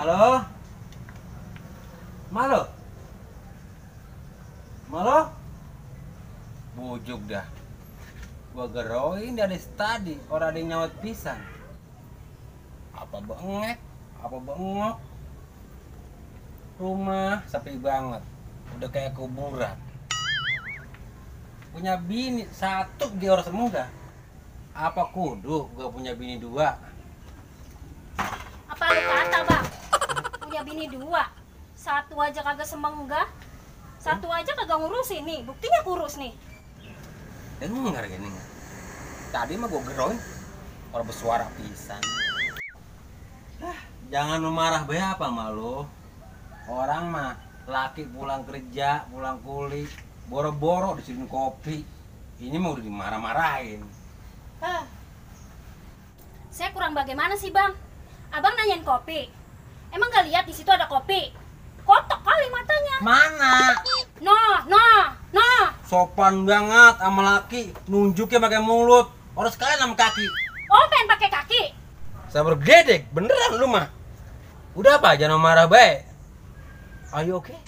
Halo? Malo? Malo? Bujuk dah. Gua geroin dari tadi, orang ada yang nyawat pisan. Apa bengek? Apa bengok? Rumah sepi banget. Udah kayak kuburan. Punya bini satu di orang semuda. Apa kudu gua punya bini dua? Apa lu kata bang? Punya bini dua, satu aja kagak semenggah, satu aja kagak ngurusin nih. Buktinya kurus nih. Dengar gini nggak? Tadi mah gua geroin orang bersuara pisan. Jangan lu marah be apa malu? Orang mah laki pulang kerja, pulang kuliah, boro-boro disini kopi. Ini mah udah dimarah-marahin. Saya kurang bagaimana sih bang? Abang nanyain kopi. Emang gak lihat di situ ada kopi? Kotok kali matanya. Mana? No. Sopan banget sama laki, nunjuknya pakai mulut. Orang sekalian sama kaki. Oh, pengen pakai kaki? Saya bergedek, beneran lu mah. Udah apa, jangan marah baik. Are you okay?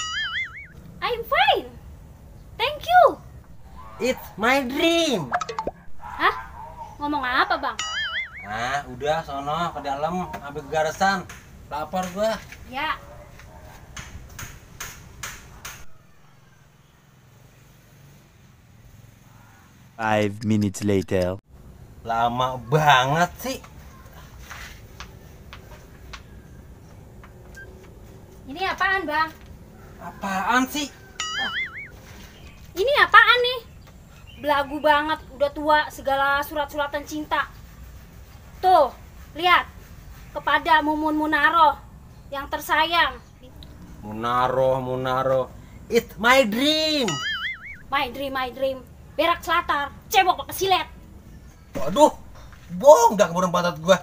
I'm fine. Thank you. It's my dream. Hah? Ngomong apa bang? Nah, udah sono ke dalam ambil garasan. Lapar gua. Ya. Five minutes later. Lama banget sih. Ini apaan bang? Apaan sih? Ini apaan nih? Belagu banget, udah tua, segala surat-suratan cinta. Tuh, lihat. Kepada Mumun Munaro yang tersayang. Munaro. It's my dream. My dream. Berak selatar, cebok pakai silet. Waduh, bohong dah kemudian pantat gua.